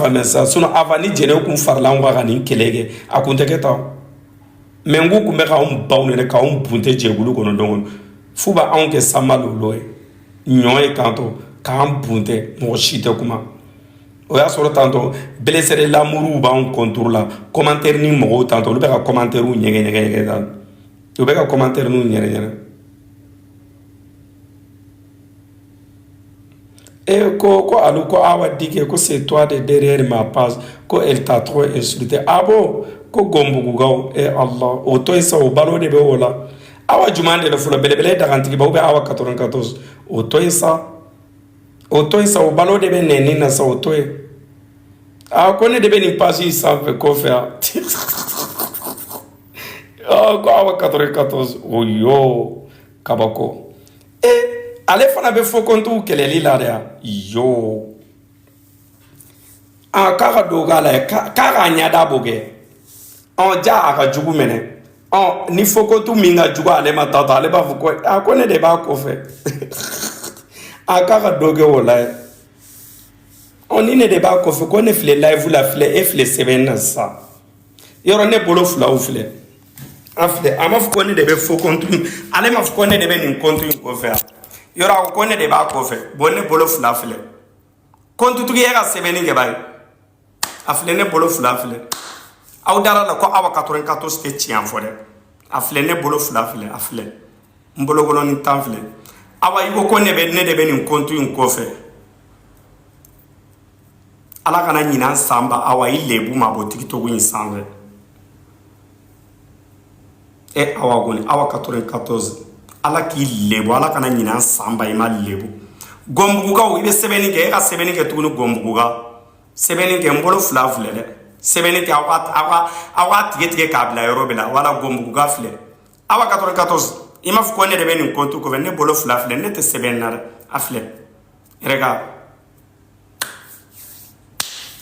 faamuya sisan. Sinon avant, ni jɛnɛw kun farala anw kan ka nin kɛlɛ kɛ, a kun tɛ kɛ tan. Mais n k'u kun bɛ k'anw baw nɛnɛ, k'anw bunte jɛkulu kɔnɔ. Donc f'u b'anw kɛ sanba lolo ye, ɲɔ ye tantɔ k'an bunte, mɔgɔ si tɛ kuma. O y'a sɔrɔ tantɔ blessé l'amour b'anw contre la. Commentaire ni mɔgɔw tantɔ, olu bɛ ka commentaire ɲɛgɛn ɲɛgɛn ɲɛgɛn tan, u bɛ ka commentaire n'u ɲɛrɛ ɲɛrɛ. E ko alu ko Awa Dike ko c'est toi de derrière ma page, ko elle t'a trop insulté. Ah bon? Ko Gɔnbugukaw, e Allah, o to yen sa, o balo de bɛ o la. Awa jumɛn de la fɔlɔ, belebele dagantigiba ou bien Awa 94? O to yen sa, o to yen sa, o balo de bɛ nɛni na sa, o to yen. A ko ne de bɛ nin page in sanfɛ kɔfɛ a ko Awa 94, o yo kabako. E ale fana bɛ faux compte kɛlɛli la dɛ. Yo, a k'a ka don k'a la ye, k'a k'a ɲɛda b'o kɛ. Ɔ ja, a ka jugu minɛ. Ɔ ni faux compte min ka jugu ale ma tatɔ, ale b'a fɔ ko a ko ne de b'a kɔfɛ. A k'a ka dɔ kɛ o la ye. Ɔ ni ne de b'a kɔfɛ, ko ne filɛ live la, filɛ, e filɛ sɛbɛn na sisan. Yɔrɔ ne bolo filaw filɛ, a filɛ, a m'a fɔ ko ne de bɛ faux compte, ale m'a fɔ ko ne de bɛ nin compte in kɔfɛ. A yɔrɔ a ko ko ne de b'a kɔfɛ. Bon, ne bolo fila filɛ, compte tigi e ka sɛbɛnni kɛ ba ye. A filɛ, ne bolo fila filɛ. Aw dara la ko Awa 94 tɛ tiɲɛ fɔ dɛ. A filɛ, ne bolo fila filɛ, a filɛ, n bolokɔrɔnin tan filɛ. Awa, i ko ko ne bɛ, ne de bɛ nin compte in kɔfɛ. Ala kana ɲinan san ba. Awa, i lebu ma bɔ TikTok in sanfɛ. E Awa kɔni, Awa 94, Ala k'i lebu, Ala kana ɲinan san ba i ma lebu. Gɔnbugukaw, i bɛ sɛbɛnni kɛ, e ka sɛbɛnni kɛ tuguni. Gɔnbuguka, sɛbɛnni kɛ, n bolo fila filɛ dɛ. Sɛbɛnni kɛ, aw ka tigɛ tigɛ k'a bila yɔrɔ bɛɛ la. Wala Gɔnbuguka filɛ, Awa 94, i m'a fɔ ko ne de bɛ nin compte kɔfɛ. Ne bolo fila filɛ, ne tɛ sɛbɛn na dɛ. A filɛ, regarde.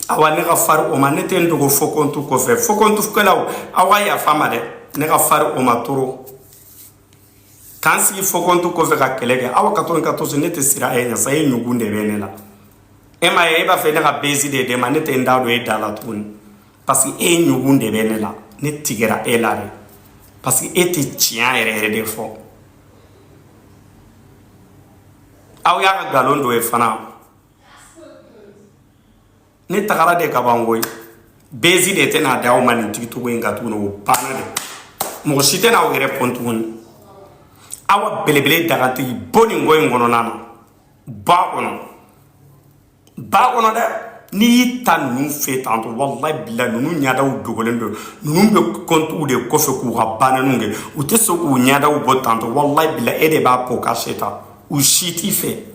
Awa, ne ka fari o ma, ne tɛ n dogo faux compte kɔfɛ. Faux compte kɛlaw, aw ka yafa ma dɛ, ne ka fari o ma toro k'an sigi faux compte kɔfɛ ka kɛlɛ kɛ. Awa 94, ne tɛ siran e ɲɛ sa, e ɲugun de bɛ ne la. E m'a ye, e b'a fɛ ne ka bezi de d'e ma, ne tɛ n da don e da la tuguni, parce que e ɲugun de bɛ ne la. Ne tigɛra e la de, parce que e tɛ tiɲɛ yɛrɛ yɛrɛ de fɔ. Aw y'a ka nkalon dɔ ye fana. Ne tagara de ka ban koyi. Bezi de tɛna d'aw ma nin TikTok in kan tuguni, o banna de. Mɔgɔ si tɛna aw yɛrɛ pɔn tuguni. Awa belebele dagantigi, bɔ nin ko in kɔnɔna na, ba kɔnɔ, ba kɔnɔ dɛ. N'i y'i ta ninnu fɛ tantɔ, walayi bila, ninnu ɲadaw dogolen don. Ninnu bɛ kɔntuw de kɔfɛ k'u ka bananiw kɛ, u tɛ sɔn k'u ɲadaw bɔ tantɔ. Walayi bila, e de b'a pɔ ka se ta, u si t'i fɛ.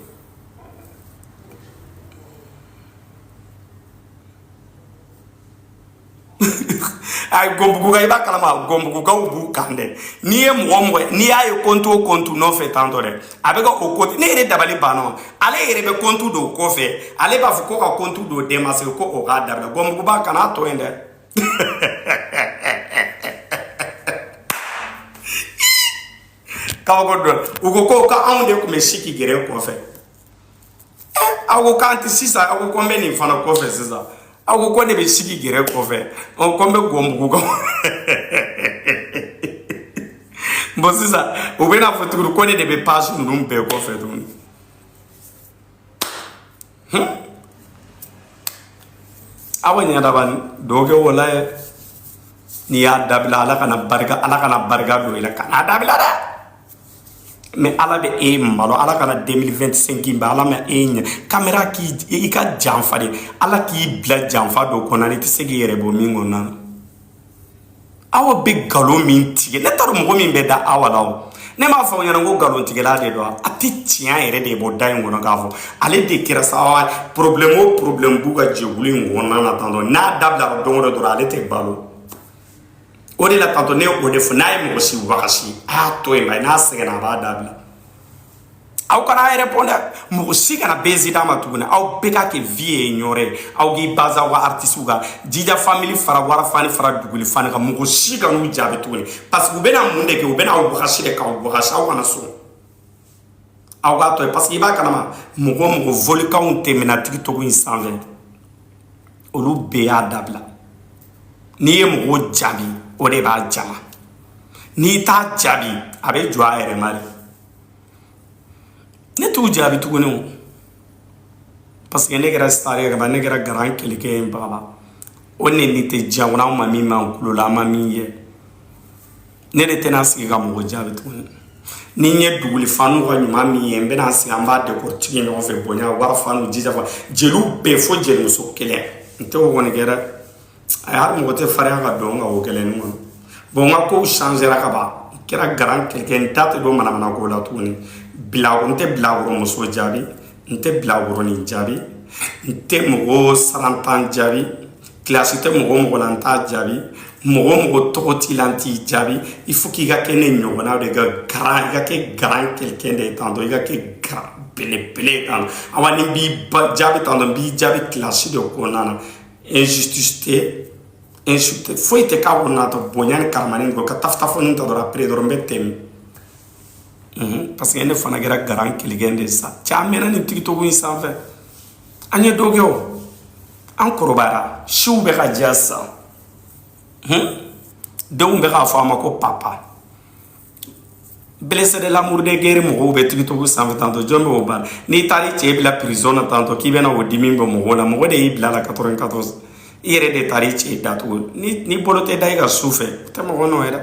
Ayi, Gɔnbuguka, i b'a kalama, Gɔnbugukaw b'u kan dɛ. N'i ye mɔgɔ mɔgɔ, n'i y'a ye compte o compte nɔfɛ tantɔ dɛ, a bɛ ka o compte, ne yɛrɛ dabali banna. Ale yɛrɛ bɛ compte don kɔfɛ, ale b'a fɔ ko ka compte don denmasigi ko o k'a dabila. Gɔnbuguba, kan'a to yen dɛ. Kabako dɔ, u ko ko anw de tun bɛ si k'i gɛrɛ kɔfɛ. Aw ko k'an tɛ sisan, aw ko ko n bɛ nin fana kɔfɛ sisan. Aw ko ko ne bɛ sigi gɛrɛ kɔfɛ, ɔ ko n bɛ Gɔnbugu kɔ. Bon, sisan u bɛna fɔ tuguni ko ne de bɛ page ninnu bɛɛ kɔfɛ tuguni. Aw ɲɛdaba dɔw kɛ o la yɛ. N'i y'a dabila, Ala kana barika, Ala kana barika don i la. Kana dabila dɛ. Mais Ala bɛ e malo, Ala kana 2025 in bɛ Ala ma e ɲɛ kamera k'i i ka janfa de. Ala k'i bila janfa dɔ kɔnɔ, i tɛ se k'i yɛrɛ bɔ min kɔnɔna na. Awa bɛ nkalon min tigɛ, ne t'a dɔn mɔgɔ min bɛ da Awa la. O ne m'a fɔ aw ɲɛna ko nkalontigɛla de don. A tɛ tiɲɛ yɛrɛ de bɔ da in kɔnɔ k'a fɔ ale de kɛra sa. Problème o problème b'u ka jɛkulu in kɔnɔna na tantɔ, n'a dabilara don o don dɔrɔn, ale tɛ balo o de la tantɔ. Ne y'o de fɔ, n'a ye mɔgɔ si wagasi, a y'a to yen ba, n'a sɛgɛnna a b'a dabila. Aw kana a répondre dɛ, mɔgɔ si kana bezi d'a ma tuguni. Aw bɛɛ ka kɛ vie ye ɲɔrɔ ye. Aw k'i baser aw ka artiste kan, Jija famille fara Wara fani fara Duguli fani kan. Mɔgɔ si kan'u jaabi tuguni, parce que u bɛna mun de kɛ? U bɛna aw wagasi de, k'aw wagasi. Aw kana sɔn, aw k'a to yen, parce que i b'a kalama, mɔgɔ o mɔgɔ volikanw tɛmɛna TikTok in sanfɛ, olu bɛɛ y'a dabila. N'i ye mɔgɔw jaabi, o de b'a jama. N'i t'a jaabi, a bɛ jɔ a yɛrɛ ma de. Ne t'u jaabi tuguni o, parce que ne kɛra star ye kaban, ne kɛra grand quelqu'un ye bagaba. O nɛni tɛ diya kɔnɔ, anw ma min m'an kulo la, an ma min ye. Ne de tɛna sigi ka mɔgɔ jaabi tuguni. Ni n ye duguli faniw ka ɲuman min ye, n bɛna sigi, an b'a décortiquer ɲɔgɔn fɛ, bonya wara faniw, jija fa jeliw bɛɛ, fo jelimuso kelen n tɛ o kɔni kɛ dɛ. A hali mɔgɔ tɛ farinya ka don ka o kɛlɛ nin kɔnɔ. Bon, n ka kow changera ka ban, n kɛra grand quelqu'un, n da tɛ don manamana ko la tuguni. Bila n tɛ bilakoro muso jaabi, n tɛ bilakoronin jaabi, n tɛ mɔgɔ sarantan jaabi, kilasi tɛ mɔgɔ mɔgɔ la, n t'a jaabi, mɔgɔ mɔgɔ tɔgɔ t'i la, n t'i jaabi. Il faut k'i ka kɛ ne ɲɔgɔnna de ka grand, i ka kɛ grand quelqu'un de ye tantɔ, i ka kɛ grand belebele ye tantɔ. Awa, ni n b'i jaabi tantɔ, n b'i jaabi kilasi de kɔnɔna na. Injustice tɛ, insulte foyi tɛ k'a kɔnɔna tɔ, bonya ni karamani dɔrɔn ka tafutafɔni ta dɔrɔn, après dɔrɔn n bɛ tɛmɛ, parce que ne fana kɛra grand quelqu'un de sa. Cɛ, an mɛnna nin TikTok in sanfɛ, an ye dɔ kɛ o, an kɔrɔbayara, siw bɛ ka diya sisan, denw bɛ k'a fɔ a ma ko papa. Blessé de l'amour de guerre, mɔgɔw bɛ TikTok sanfɛ tantɔ, jɔn bɛ o ban? N'i taara i cɛ bila prison na tantɔ, k'i bɛna o dimi bɔ mɔgɔw la, mɔgɔ de y'i bila la 94, i yɛrɛ de taara i cɛ datugu. Ni bolo tɛ da i ka su fɛ, o tɛ mɔgɔ nɔ ye dɛ.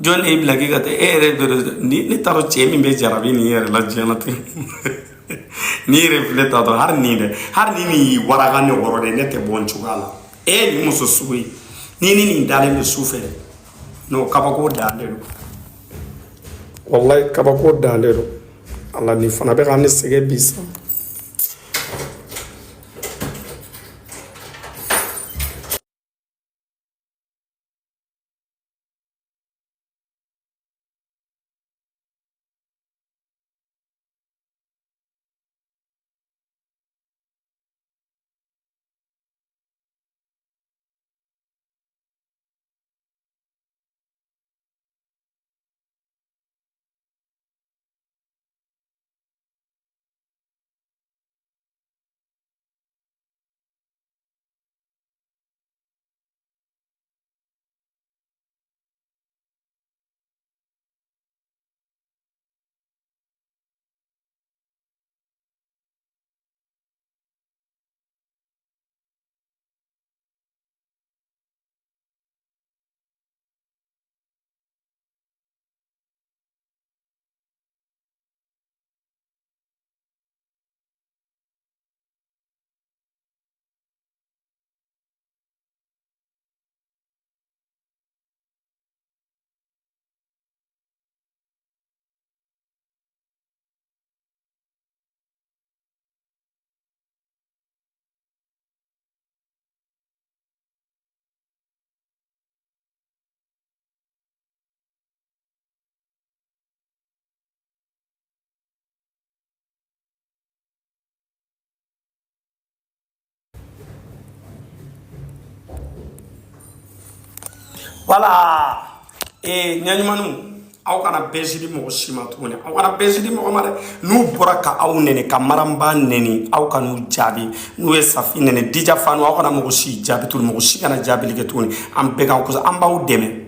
Jɔn de y'i bila k'i ka taa e yɛrɛ? Ni ne taara, cɛ min bɛ jarabi nin yɛrɛ la diɲɛlatigɛ, n'i yɛrɛ filɛ tantɔ, hali nin dɛ, hali ni nin y'i waraka ne wɔrɔ dɛ, ne tɛ bɔ n cogoya la. E nin muso sugu ye, ni nin dalen don su fɛ, n'o kabako dan de don, wallahi kabako dan de don. Ala, nin fana bɛ ka ne sɛgɛn bi sa. Voilà. Ee, ɲɛɲumanw, aw kana bɛsi di mɔgɔ si ma tuguni, aw kana bɛsi di mɔgɔ ma dɛ. N'u bɔra ka aw nɛni, ka maranba nɛni, aw ka n'u jaabi. N'u ye safi nɛni, dija fanu, aw kana mɔgɔ si jaabi tuguni, mɔgɔ si kana jaabili kɛ tuguni. An bɛɛ k'an kɔsɔ, an b'aw dɛmɛ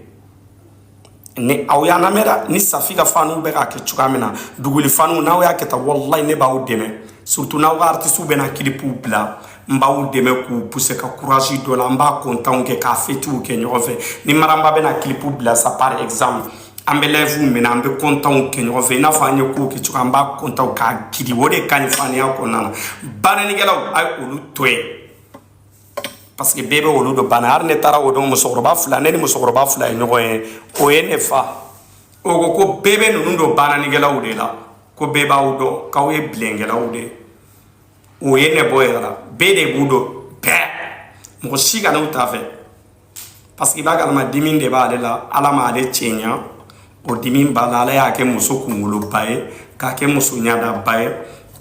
ni aw y'an lamɛn dɛ. Ni safi ka faniw bɛ k'a kɛ cogoya min na, duguli faniw, n'aw y'a kɛ tan, wallahi ne b'aw dɛmɛ. Surtout n'aw ka artisiw bɛna kilipuw bila, n b'aw dɛmɛ k'u pousser ka courage dɔ la, an b'a kontanw kɛ k'a fêtiw kɛ ɲɔgɔn fɛ. Ni maranba bɛna kilipu bila sa, par exemple, an bɛ live minɛ, an bɛ kontanw kɛ ɲɔgɔn fɛ, i n'a fɔ an ye kow kɛ cogo, an b'a kontanw k'a gidi. O de ka ɲi faniya kɔnɔna na. Bannikɛlaw, a ye olu to yen, parce que bɛɛ bɛ olu dɔn banna. Hali ne taara o don, musokɔrɔba fila, ne ni musokɔrɔba fila ye ɲɔgɔn ye, o ye ne fa. O ko ko bɛɛ bɛ ninnu dɔn bannikɛlaw de la, ko bɛɛ b'aw dɔn k'aw ye bilenkɛlaw de ye. O ye ne bɔ yɛrɛ la, bɛɛ de b'u dɔn bɛɛ, mɔgɔ si kana u ta fɛ, parce que i b'a kalama dimi de b'ale la. Ala m'ale cɛ ɲa, o dimi b'a la. Ala y'a kɛ muso kunkoloba ye, k'a kɛ muso ɲadaba ye,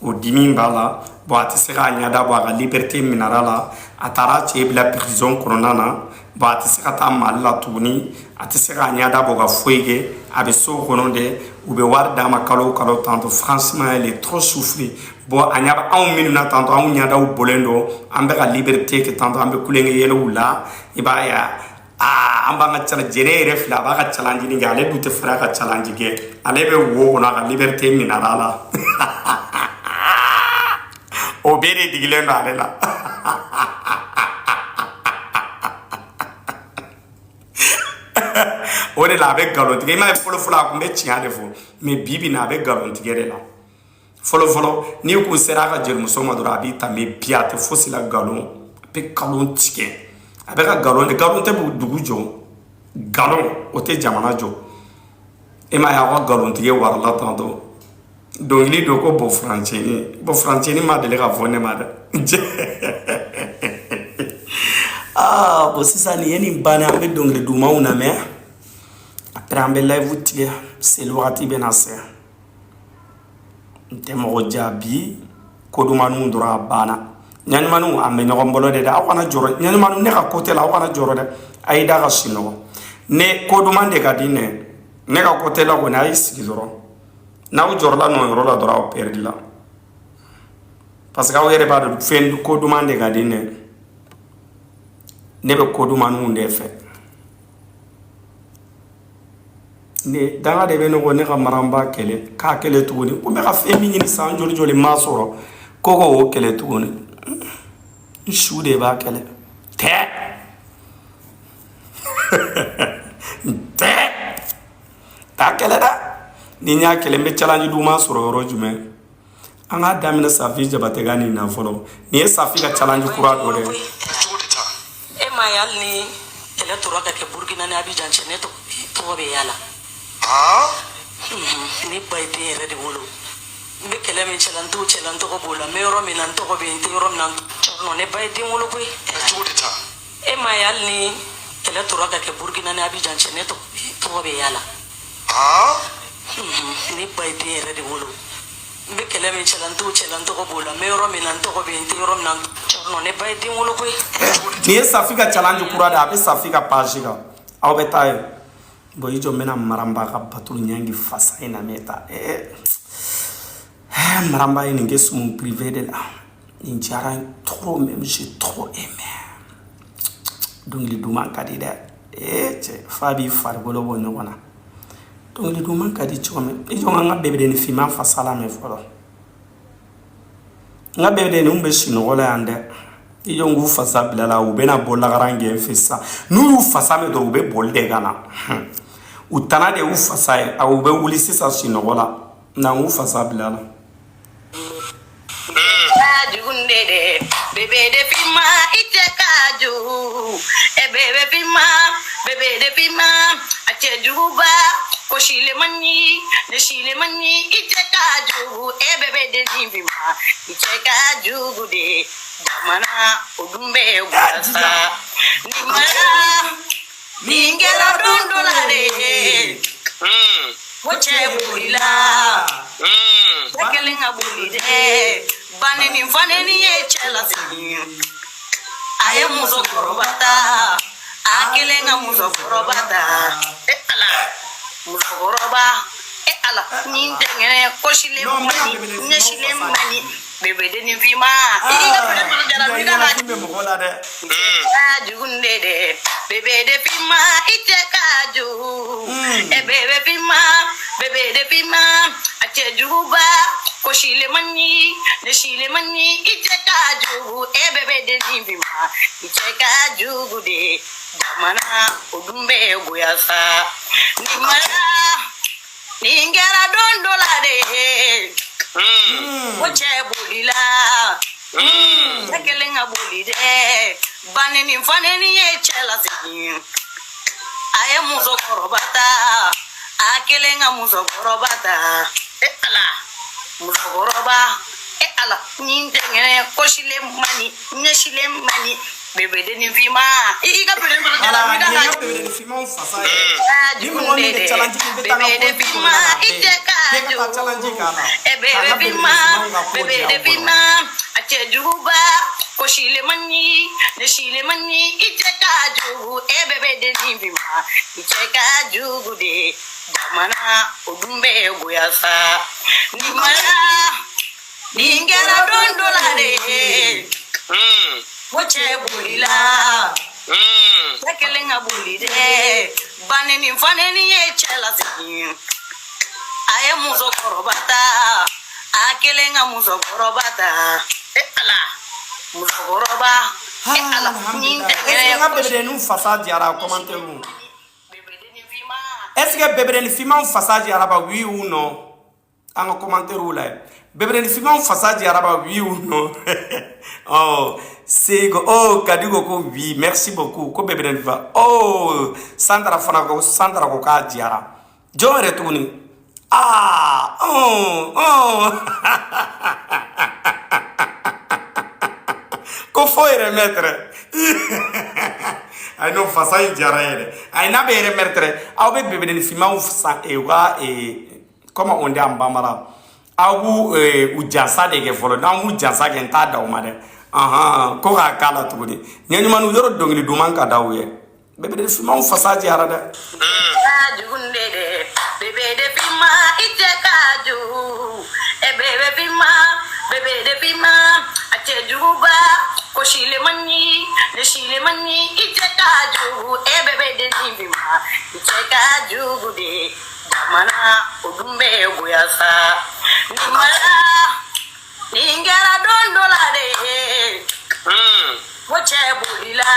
o dimi b'a la. Bon, a tɛ se k'a ɲada bɔ, a ka liberté minara la, a taara cɛ bila prison kɔnɔna na. Bon, a tɛ se ka taa Mali la tuguni, a tɛ se k'a ɲada bɔ ka foyi kɛ, a bɛ so kɔnɔ de, u bɛ wari d'a ma kalo o kalo tantɔ. Franchement, elle est trop souffrir. Bon, a ɲɛ bɛ anw minnu na tantɔ, anw ɲɛdaw bɔlen don, an bɛ ka liberté kɛ tantɔ, an bɛ kulonkɛ yɛlɛw la. I b'a ye, aa, an b'an ka challenge. Jɛnɛ yɛrɛ filɛ, a b'a ka challenge kɛ. Ale dun tɛ fɛrɛ ka challenge kɛ, ale bɛ wo kɔnɔ, a ka liberté minara a la. O bɛɛ de digilen don ale la. O de la a bɛ nkalon tigɛ. I m'a ye, fɔlɔ fɔlɔ a tun bɛ tiɲɛ de fɔ, mais bi bi in na a bɛ nkalon tigɛ de la. Fɔlɔ fɔlɔ, n'i kun sera a ka jelimuso ma dɔrɔn, a b'i ta, mais bi a tɛ fosi la, nkalon, a bɛ nkalon tigɛ, a bɛ ka nkalon de. Nkalon tɛ dugu jɔ, nkalon o tɛ jamana jɔ. E m'a ye, aw ka nkalon tigɛ warala tantɔ. Dɔnkili don ko bɔ furancɛni, bɔ furancɛni ma deli ka fɔ ne ma dɛ. Aa, bon, sisan nin ye nin bannen, an bɛ dɔnkili dumanw lamɛn. Après an bɛ live tigɛ, seli wagati bɛ na se. N tɛ mɔgɔ jaabi, ko dumanniw dɔrɔn, a banna. Ɲaɲumanniw, an bɛ ɲɔgɔn bolo de dɛ. Aw kana jɔrɔ, ɲaɲumanniw, ne ka côté la, aw kana jɔrɔ dɛ. A y'i da ka sunɔgɔ. Ne ko duman de ka di ne. Ne ka côté la kɔni, a y'i sigi dɔrɔn. N'aw jɔrɔla nɔ yɔrɔ la dɔrɔn, aw perdu la, parce que aw yɛrɛ b'a dɔn, fɛn ko duman de ka di ne. Ne bɛ ko dumanniw de fɛ. Ne danga de bɛ ne kɔ, ne ka maranba kɛlɛ k'a kɛlɛ tuguni. Ko n bɛ ka fɛn min ɲini san joli joli ma sɔrɔ, ko k'o kɛlɛ tuguni. N su de b'a kɛlɛ tɛ tɛ t'a kɛlɛ dɛ. Ni n y'a kɛlɛ, n bɛ challenge duman sɔrɔ yɔrɔ jumɛn? An k'a daminɛ Safi Jabate ka nin na fɔlɔ. Nin ye Safi ka challenge kura dɔ de ye. E m'a ye, hali ni kɛlɛ tora ka kɛ Burukina ni Abijan cɛ, ne tɔgɔ bɛ y'a la. Ne ba ye den yɛrɛ de wolo. N bɛ kɛlɛ min cɛla, n t'o cɛla, n tɔgɔ b'o la. N bɛ yɔrɔ min na, n tɔgɔ bɛ yen. N tɛ yɔrɔ min na, cɛ ne ba ye den wolo koyi. E m'a ye, hali ni kɛlɛ tora ka kɛ Burukina ni Abijan cɛ, ne tɔgɔ bɛ y'a la. Ne ba ye den yɛrɛ de wolo. N bɛ kɛlɛ min cɛla, n t'o cɛla, n tɔgɔ b'o la. N bɛ yɔrɔ min na, n tɔgɔ bɛ yen. N tɛ yɔrɔ min na, cɛ ne ba ye den wolo koyi. Nin ye Safi ka challenge kura de ye, a bɛ Safi ka page kan, aw bɛ taa yen. Bon, i jɔ, n bɛna Maranba ka Baturu Ɲangi fasa in na mɛ ta. Maranba ye nin kɛ sumu privé de la. Nin diyara n trop même, j'ai trop aimé. Dɔnkili duman ka di dɛ. Cɛ fa b'i farikolo bɔ ɲɔgɔn na. Dɔnkili duman ka di cogo min, i jɔ, n ka bɛbɛdenni finman fasa lamɛn fɔlɔ. N ka bɛbɛdenninw bɛ sunɔgɔ la yan dɛ. I jɔ, n k'u fasa bila la, u bɛna bɔ lagaran gɛn fɛ sisan. N'u y'u fasa mɛn dɔrɔn, u bɛ boli de ka na. U tana de y'u fasa ye. U bɛ wuli sisan sunɔgɔ la na, n k'u fasa bila la. Jugunde bébé de fima i cɛ ka jugu, e bébé fima, bébé de fima, a cɛ juguba ko silemani ne silemani, i cɛ ka jugu, e bébé de fima, i cɛ ka jugu de jamana o dun bɛ goya ni mara nin kɛra don dɔ la de, ko cɛ bolila, cɛ kelen ka boli dɛ, baneni faneni ye cɛ lasegin, a ye musokɔrɔba ta, a kelen ka musokɔrɔba ta, e ala, musokɔrɔba, e ala, nin dɛngɛnɛ kɔsilen man ɲi, ɲɛsilen man ɲi, bebedennin finma i ka fɛn sɔrɔ jara i ka na bɛ mɔgɔ la dɛ. Jugunde dɛ, bébé de finma i cɛ ka jugu, e bébé finma, bébé de finma, a cɛ juguba ko sileman ɲi ne sileman ɲi, i cɛ ka jugu, e bébé de finma, i cɛ ka jugu de jamana o dun bɛ goya sa ni mara nin kɛra don dɔ la de, ko cɛ bolila, cɛ kelen ka boli dɛ, baneni faneni ye cɛ lasegin, a ye musokɔrɔba ta, a kelen ka musokɔrɔba ta, e ala, musokɔrɔba, e ala, nin dɛngɛnɛ kɔsilen man ɲi, ɲɛsilen man ɲi, bebedennin finma i ka bébé sɔrɔ jara Voilà, i ka nin ye na n ka bébé finmanw fasa ye. Ni mɔgɔ min bɛ challenge kɛ, i bɛ taa n ka bébé de compte finma kɔnɔna la i cɛ ka bɛɛ ka taa challenge k'a la. e K'an bébé ka bébé finma finmanw ka ko bébé diya de aw bolo. finma, a cɛ juguba ko sileman ɲi ne sileman ɲi, i cɛ ka jugu, e bébé de finma, i cɛ ka jugu de jamana o dun bɛ goya sa ni mara Nin kɛra don dɔ la de. Ko cɛ bolila. Cɛ kelen ka boli dɛ. Baneni faneni ye cɛ lasegin. A ye musokɔrɔba ta. A kelen ka musokɔrɔba ta. E Ala. Musokɔrɔba. E Ala. Nin tɛ Est ce que n ka bébédenninw fasa diyara commentaire? Est ce que bébédennin finmanw fasa diyara ba, oui ou non? An ka commentaire la, bébédennin finmanw fasa diyara ba, oui ou non? Oh, Sego, oh, Kadi ko ko oui, merci beaucoup. Ko bébédennin fa, oh, Sandra fana ko, Sandra ko k'a diyara. Jɔn yɛrɛ tuguni? Ah, oh, ko fo yɛrɛ maître. Ayi non, fasa in diyara yɛrɛ. Ayi, n'a bɛ yɛrɛ maître, aw bɛ bébédennin finmanw san u ka comment on dit en bambara, aw b'u u jansa de kɛ fɔlɔ. N'aw m'u jansa kɛ, n t'a da u ma dɛ. Ahan, ko k'a k'a la tuguni. Ɲɛɲumanw yɔrɔ dɔnkili duman ka d'aw ye. Bébédennin finmanw fasa diyara dɛ. Jugunde de bébé de finma i cɛ ka jugu. E bébé finma, bébé de finma, a cɛ juguba ko silemani ne silemani i cɛ ka jugu. E bébé de finma, i cɛ ka jugu de jamana o dun bɛ goya sa. Nin mara nin kɛra don dɔ la de. Ko cɛ bolila.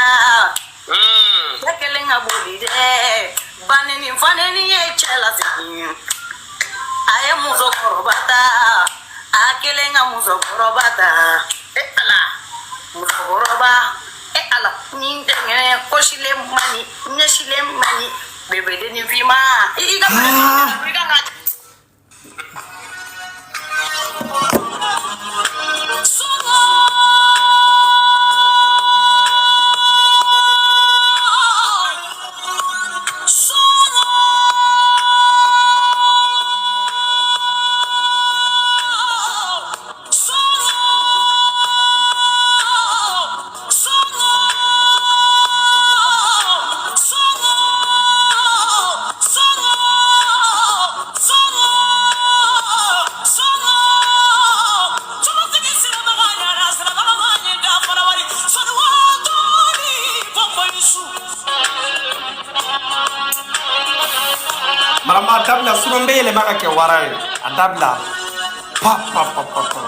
Cɛ kelen ka boli dɛ. Baneni faneni ye cɛ lasegin. A ye musokɔrɔba ta. A kelen ka musokɔrɔba ta. E Ala. Musokɔrɔba. E Ala. Nin tɛŋɛ kɔsilen man ɲi, ɲɛsilen man ɲi. Bébédennin finma. I ka i ka ka. Marama, a dabila, sinon n bɛ yɛlɛma ka kɛ wara ye. A dabila, pa pa pa pa pa.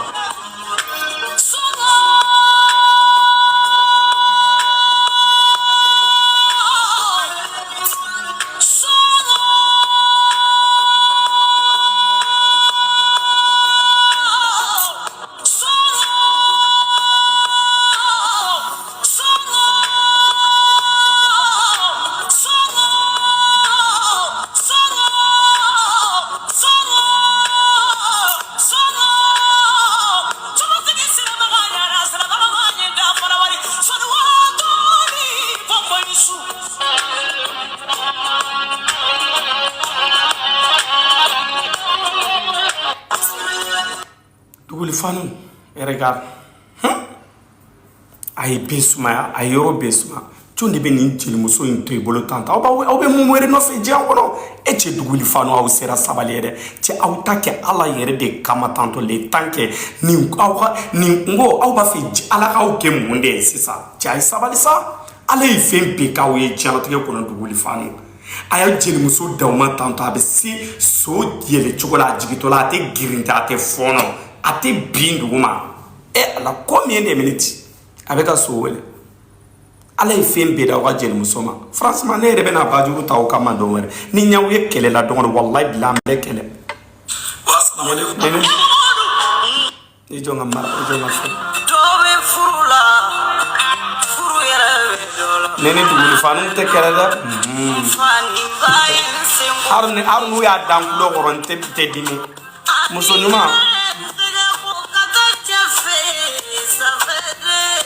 Duguli fanu, regarde, a ye bɛɛ sumaya, a ye yɔrɔ bɛɛ suma. Jɔn de bɛ nin jelimuso in to i bolo tan tan? Aw bɛ mun wɛrɛ nɔfɛ diɲɛ kɔnɔ? E cɛ, duguli fanu, aw sera sabali yɛrɛ. Cɛ, aw ta kɛ Ala yɛrɛ de kama tantɔ le tan kɛ nin aw ka nin. N ko aw b'a fɛ Ala k'aw kɛ mun de ye sisan? Cɛ, a ye sabali sa. Ala ye fɛn bɛɛ k'aw ye diɲɛlatigɛ kɔnɔ. Duguli fanu, a y'a jelimuso d'aw ma tantɔ, a bɛ se so yɛlɛ cogo la, a jigintɔ la, a tɛ girinta, a tɛ fɔɔnɔ, a tɛ bin duguma. E Ala, combien de minutes a bɛ ka so wele? Ala ye fɛn bɛɛ da aw ka jelimuso ma. Franchement, ne yɛrɛ bɛna bajuru ta aw kama don wɛrɛ. Ni ɲaw ye kɛlɛ la don wɛrɛ, walayi bila, an bɛ kɛlɛ. I jɔ n ka mara, i jɔ n ka fɛn. Dɔ bɛ furu la, furu yɛrɛ bɛ dɔ la. Ne ni duguli fanu tɛ kɛlɛ dɛ. Fa ni ba ye n sen bɔ. Hali n'u y'a dan kulo kɔrɔ, n tɛ dimi. Muso ɲuman. Ka taa cɛ fɛ yen, ça fait deux.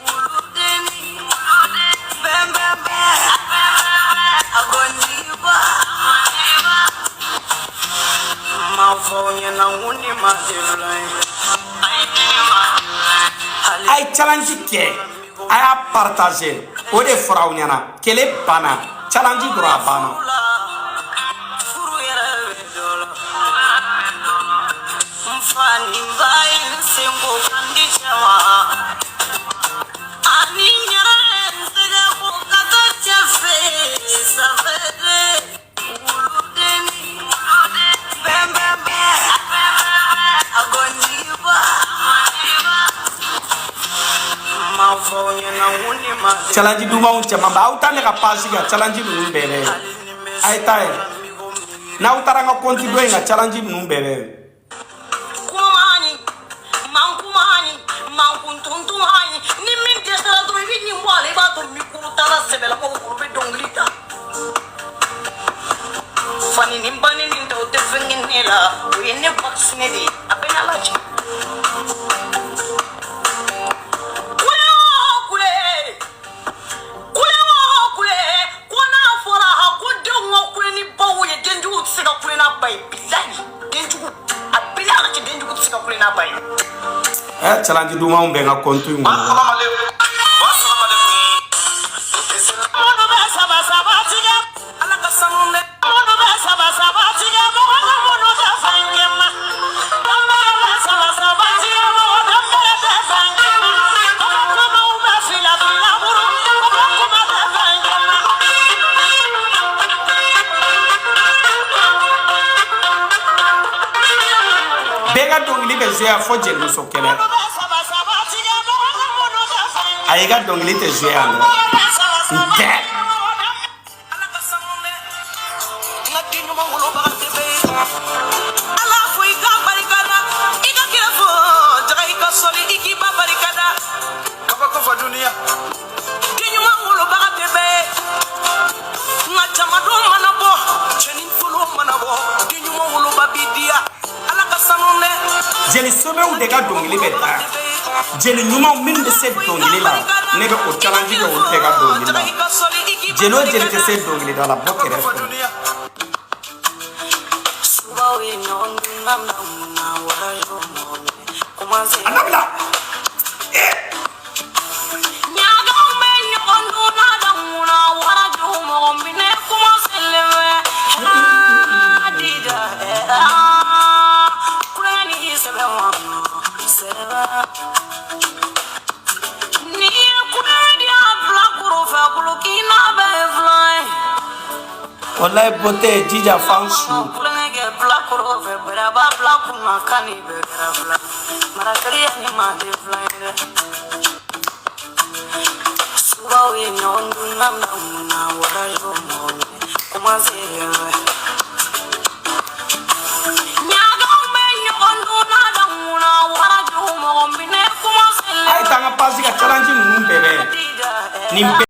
Wuludennin, bɛn bɛn bɛn. A gɔnjiba. Ma fɔ aw ɲɛna n ko ni ma tɛ filan ye. A ye challenge kɛ, a y'a partager, o de fɔra aw ɲɛna. Kɛlɛ banna, challenge dɔrɔn, a banna. Furu yɛrɛ bɛ dɔ la. N Fa ni ba ye n senko kan di cɛ ma. Ani n yɛrɛ ye n sɛgɛ ko ka taa cɛ fɛ yen, ça fait deux. Wuludenni, bɛn bɛn bɛn, a gɔnjigiba. Ma fɔ aw ɲɛna n ko ne ma deli. Challenge dumanw caman ba, aw ta ne ka page kan, challenge ninnu bɛɛ bɛ yen. A ye taa yen, n'aw taara n ka compte dɔ in kan, challenge ninnu bɛɛ bɛ yen. Kumani mankumani mankuntuntumani, ni min dɛsɛra dɔrɔn, i bɛ nin bɔ a la, i b'a to mikoro tala sɛbɛlamaw olu bɛ dɔnkili da. Fani ni bani ni tɛ, o tɛ fɛn kɛ ne la, o ye ne vacciné de ye, a bɛ n'Ala cɛ. Kule o kule, kule o kule, ko n'a fɔra ko denw ka kule ni baw ye, denjugu tɛ se ka kule n'a ba ye. Bilahi, denjugu a bɛ Ala cɛ, denjugu tɛ se ka kule n'a ba ye. Ɛ, challenge dumanw bɛ n ka compte in kɔnɔ. Minnu bɛ saba saba tigɛ, Ala ka sanu dɛ. Minnu bɛ saba saba tigɛ, mɔgɔ ka minnu tɛ fɛn kɛ ma. Danbɛlɛ bɛ saba saba tigɛ, mɔgɔ danbɛlɛ tɛ fɛn kɛ ma. Kɔfɛ kumaw bɛ fila fila buru, kɔfɛ kuma tɛ fɛn kɛ ma. Bɛɛ ka dɔnkili bɛ jouer yan fo jelimuso kɛlɛ. Minnu bɛ saba saba tigɛ, mɔgɔ ka minnu tɛ fɛn kɛ ma. A y'i ka dɔnkili tɛ jouer yan dɛ. Minnu bɛ saba N saba tɛ. tigɛ, mɔgɔ danbɛlɛ. Ala ka sanu dɛ. N ka den ɲuman wolobaga tɛ bɛɛ ye. Ala fo i ka barika da, i ka kira fo, jaga i ka sɔli, i k'i ba barika da. Kabako fa duniya. Den ɲuman wolobaga tɛ bɛɛ ye. Nka jamadenw mana bɔ, cɛnin tolo mana bɔ, den ɲuman woloba b'i diya. Ala ka sanu dɛ. Jeli sɛbɛw de ka dɔnkili bɛ da, jeli ɲumanw minnu bɛ se dɔnkili la, ne bɛ o challenge kɛ olu de ka dɔnkili la. Jeli o jeli tɛ se dɔnkili da la, bɔ Kabako fa kɛrɛfɛ. duniya. Subaw ye ɲɔgɔn dunna na wara y'o mɔgɔ minɛ commencé. A dabila. Ɲagaw bɛ ɲɔgɔn dunna na wara jugu mɔgɔ minɛ commencé lɛmɛ. Adija, kulonkɛ ni sɛbɛn wa sɛbɛn. Ni ye kulonkɛ di a bila koro fɛ, kolo k'i n'a bɛɛ ye filan ye. Walayi, bɔtɛ jija fan su. Kulonkɛ kɛ bila koro fɛ, bɛrɛ b'a bila kunna kan ni bɛɛ kɛra fila. Marakaliya ni maa tɛ filan ye dɛ. Subaw ye ɲɔgɔn dunna na wara y'o mɔgɔ minɛ commencé lɛmɛ. Ɲagaw bɛ ɲɔgɔn dunna na wara jugu mɔgɔ minɛ commencé A ye taa n ka page kan, challenge ninnu bɛɛ bɛ yen. Nin bɛɛ.